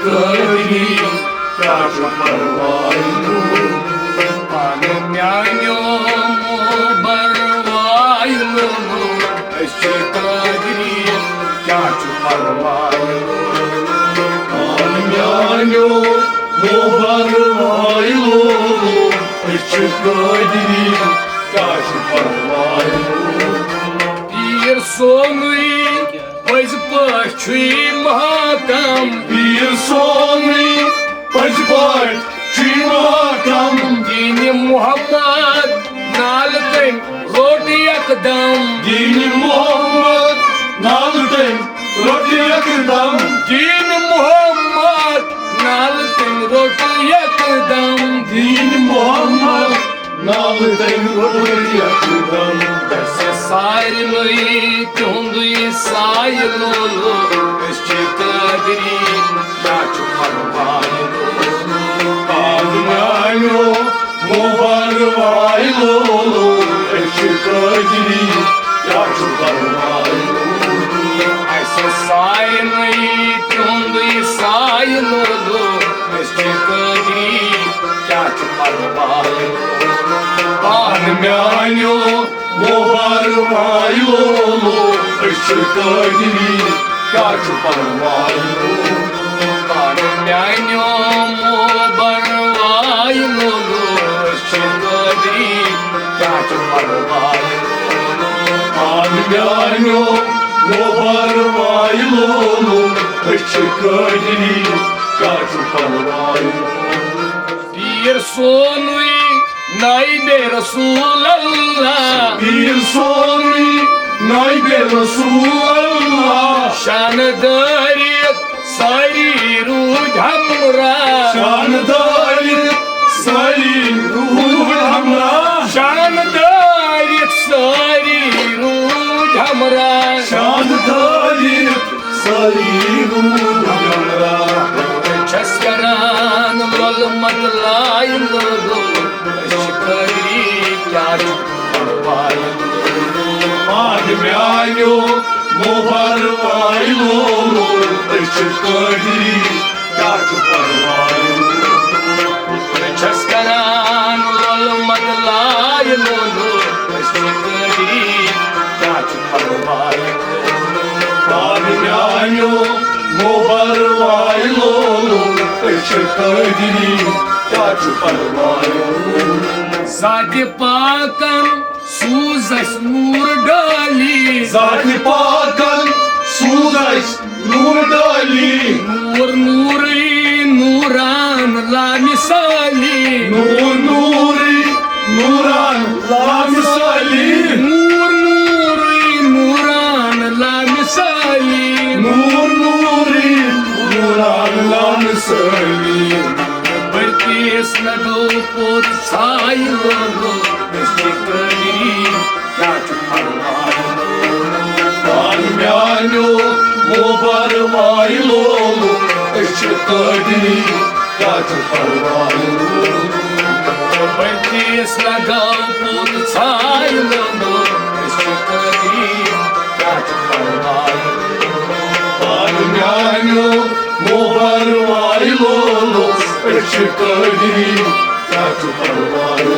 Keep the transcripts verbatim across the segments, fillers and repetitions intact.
قٲدری، کیٛاہ چھُ پرواے؟ پانہٕ میٛانیو موبر وایلو، أسۍ چھِ قٲدری، کیٛاہ چھُ پرواے؟ پانہٕ میٛانیو موبر وایلو، أسۍ چھِ قٲدری، کیٛاہ چھُ پرواے؟ پیٖر سونُے پٔزۍ پٲٹھۍ چھُے محکم۔ پیٖر سونُے پٔزۍ پٲٹھۍ چھُے محکم۔ دیٖنِ محمد نالہٕ تٔمۍ روٚٹ یکدم۔ دیٖنِ محمد نالہٕ تٔمۍ روٚٹ یکدم۔ دیٖنِ محمد نالہٕ تٔمۍ روٚٹ یکدم۔ دیٖنِ محمد نالہٕ تٔمۍ روٚٹ یکدم۔ دسہِ سارنٕے تِہُنٛدُے سایہِ لولہٕ، أسۍ چھِ قٲدری، کیٛاہ چھُ پرواے؟ پانہٕ میٛانیو موبر وایلو، أسۍ چھِ قٲدری، کیٛاہ چھُ پرواے؟ اَسہِ سارنٕے تِہُنٛدُے سایہِ لولہٕ، أسۍ چھِ قٲدری، کیٛاہ چھُ پرواے؟ پانہٕ میٛانیو موبر وایلو، أسۍ چھِ قٲدری، کیٛاہ چھُ پرواے؟ پانہٕ میٛانیو موبر وایلو، أسۍ چھِ قٲدری، کیٛاہ چھُ پرواے؟ پانہٕ میٛانیو موبر وایلو، أسۍ چھِ قٲدری، کیٛاہ چھُ پرواے؟ پیٖر سونُے نایبِ رسول اللہ۔ پیٖر سونُے نایبِ رسول اللہ۔ شانہٕ دٲرِتھ سٲری روٗدۍ ہمراہ۔ شانہٕ دٲرِتھ سٲری روٗدۍ ہمراہ۔ شانہٕ دٲرِتھ سٲری روٗدۍ ہمراہ۔ شانہٕ دٲرِتھ سٲری روٗدۍ ہمراہ۔ چھَس کران لۄلمت لایہِ لولو، أسۍ چھِ قٲدری، کیٛاہ چھُ پرواے؟ پانہٕ میٛانیو موبر وایلو، أسۍ چھِ قٲدری، کیٛاہ چھُ پرواے؟ چھَس کران لۄلمت لایہِ لولو، أسۍ چھِ قٲدری، کیٛاہ چھُ پرواے؟ پانہٕ میٛانیو موبر وایلو، أسۍ چھِ قٲدری، کیٛاہ چھُ پرواے؟ ذاتِ پاکن سوٗز اَسہِ نوٗر ڈٲلی۔ ذاتِ پاکن سوٗز اَسہِ نوٗر ڈٲلی۔ نوٗر نوٗرٕے نوٗران لامثٲلی۔ نوٗر نوٗرٕے نوٗران لامثٲلی۔ نوٗر نوٗرٕے نوٗران لامثٲلی۔ نوٗر نوٗرٕے نوٗران لامثٲلی۔ بٔرکیس لگو پوٚت ژھایہِ لولو، أسۍ چھِ قٲدری، کیٛاہ چھُ پرواے؟ پانہٕ میٛانیو موبر وایلو، أسۍ چھِ قٲدری، کیٛاہ چھُ پرواے؟ بٔرکیس لگو پوٚت ژھایہِ لولو، أسۍ چھِ قٲدری، کیٛاہ چھُ پرواے؟ پانہٕ میٛانیو موبر وایلو، أسۍ چھِ قٲدری، کیٛاہ چھُ پرواے؟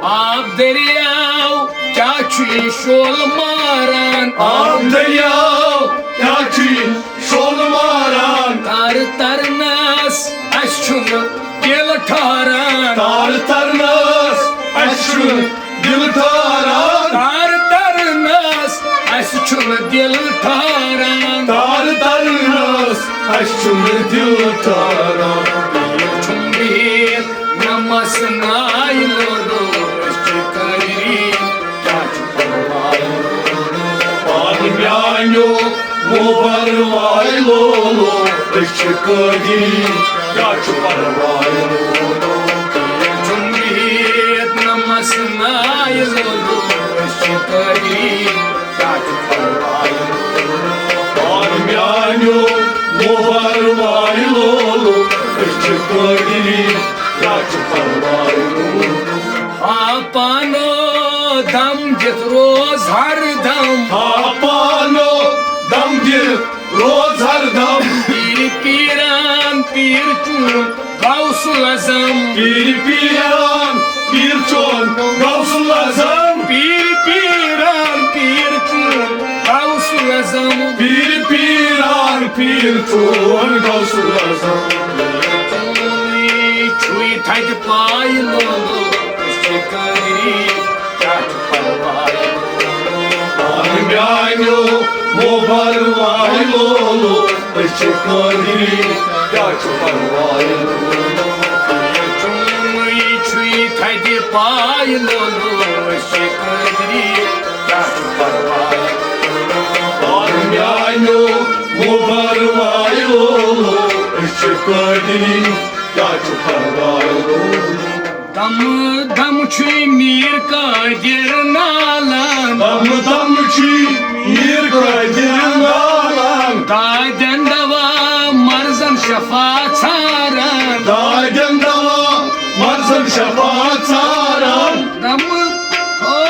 آب دٔریاو کیٛاہ چھُ یہِ شولہٕ ماران؟ آب دٔریاو کیٛاہ چھُ یہِ شولہٕ ماران؟ تارٕ ترنس اَسہِ چھُنہٕ دِل ٹھاران۔ تارٕ ترنس اَسہِ چھُنہٕ دِل ٹھاران۔ تارٕ ترنس اَسہِ چھُنہٕ دِل ٹھاران۔ تارٕ ترنس اَسہِ چھُنہٕ دِل ٹھاران۔ چھُم بِہِتھ نہ مَس ناے لولو، أسۍ چھِ قٲدری، کیٛاہ چھُ پرواے؟ پانہٕ میٛانیو موبر وایلو، أسۍ چھِ قٲدری، کیٛاہ چھُ پرواے؟ چھُم بِہِتھ نہ مَس ناے لولو، أسۍ چھِ قٲدری، کیٛاہ چھُ پرواے؟ پانہٕ میٛانیو موبر وایلو، أسۍ چھِ قٲدری، کیٛاہ چھُ پرواے؟ ہا پانو دم دِتھ روز ہر دم۔ ہا پانو دم دِتھ روز ہر دم۔ پیٖرِ پیٖرن پیٖر چون غوث الاعظم۔ پیٖر پیٖران پیٖر چون غوث الاعظم۔ پیٖر پیٖران پیٖر چون غوث الاعظم۔ پیٖر پیٖران پیٖر چون غوث الاعظم۔ چونُے چھُے تھدِ پایہِ لولو، أسۍ چھِ قٲدری، کیٛاہ چھُ پرواے؟ آ میٛانیو موبایل والو، أسۍ چھِ قٲدری، کیٛاہ چھُ پرواے؟ چونُے چھُے تھدِ پایہِ لولو، أسۍ چھِ قٲدری، کیٛاہ چھُ پرواے؟ آ میٛانیو موبایل والو، أسۍ چھِ قٲدری، کیٛاہ چھُ پرواے؟ دم دم چھُے میٖر قٲدِر نالان۔ دم دم چھُے میٖر قٲدِر نالان۔ دادٮ۪ن دوا مرضن شفا ژھاران۔ دادٮ۪ن دوا مرضن شفا ژھاران۔ دم او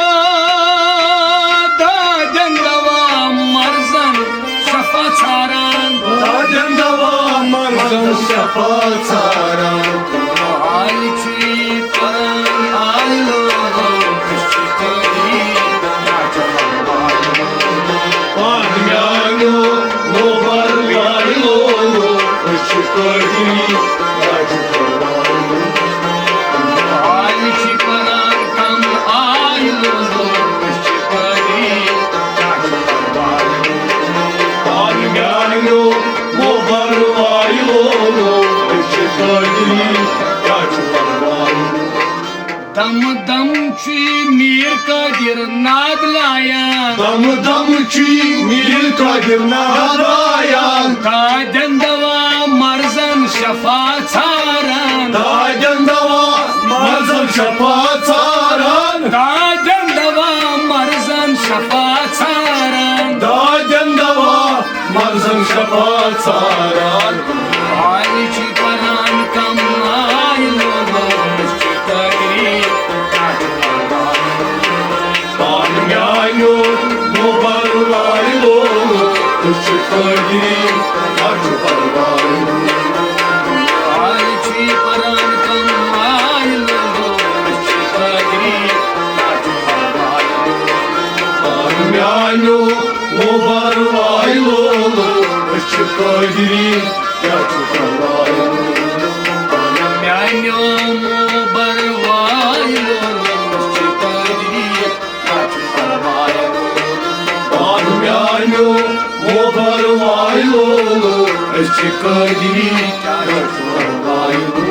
دادٮ۪ن دوا مرضن شفا ژھاران۔ دادٮ۪ن دوا مرضن شفا ژھاران۔ آے چھُے پران، آے لولو، أسۍ چھِ قٲدری، کیٛاہ چھُ پرواے؟ آ میٛانیو موبایل والو، أسۍ چھِ قٲدری، کیٛاہ چھُ پرواے؟ آے چھُے پران، کم آے لولو، أسۍ چھِ قٲدری، کیٛاہ چھُ پرواے؟ آ میٛانیو موبایل والو، أسۍ چھِ قٲدری، کیٛاہ چھُ پرواے؟ دم دم چھُے میٖر قٲدِر ناد لایان۔ دم دم چھُے میٖر قٲدِر ناد لایان۔ دادٮ۪ن دوا مرضن شفا ژھاران۔ دادٮ۪ن دوا مرضن شفا ژھاران۔ دادٮ۪ن دوا مرضن شفا ژھاران۔ دادٮ۪ن دوا مرضن شفا ژھاران۔ آے چھُے پران، کم آے لولو، أسۍ چھِ قٲدری، کیٛاہ چھُ پرواے؟ آ میٛانیو موبایل والو، أسۍ چھِ قٲدری، کیٛاہ چھُ پرواے؟ آے چھُے پران، کم آے لولو، أسۍ چھِ قٲدری، کیٛاہ چھُ پرواے؟ آ میٛانیو موبایل والو، أسۍ چھِ قٲدری، کیٛاہ چھُ پرواے؟ میٛانیو موبایل والو، أسۍ چھِ قٲدری، کیٛاہ چھُ پرواے؟ آ میٛانیو موبایل والو، أسۍ چھِ قٲدری، کیٛاہ چھُ پرواے؟